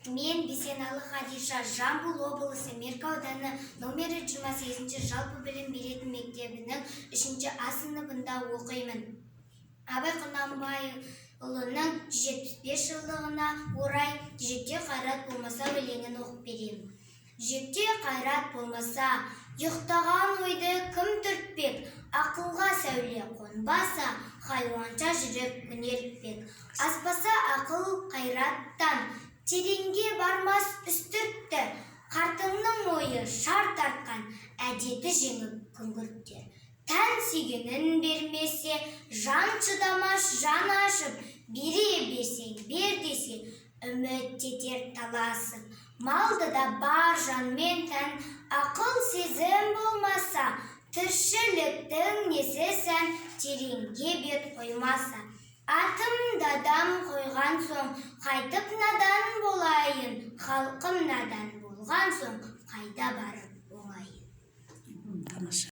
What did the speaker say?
Мен Бисеналы Хадиша, Жамбыл облысы, Меркі ауданы, номері 28 жалпы білім беретін мектебінің 3 А сыныбында оқимын. Абай Құнанбайұлының 175 жылдығына орай «Жүректе қайрат болмаса» өлеңін оқып беремін. Жүректе қайрат болмаса, ұйықтаған ойды кім түртпек? Ақылға сәуле қонбаса, хайуанша жүріп күнелтпек. Аспаса ақыл қайраттан, тереңге бармас үстіртті. Қартыңның ойы шар тартқан, әдеті жеңіп күңгірттер. Тән сүйгенін бермесе, жан шыдамас жан ашып, бере берсең бер десе, үміт етер таласып. Малды да бар жан мен тән, ақыл сезім болмаса, тіршіліктің несі сән, тереңге бет қоймаса. Атым дадам қойған соң, қайтып надан болайын, халқым надан болған соң, қайда барып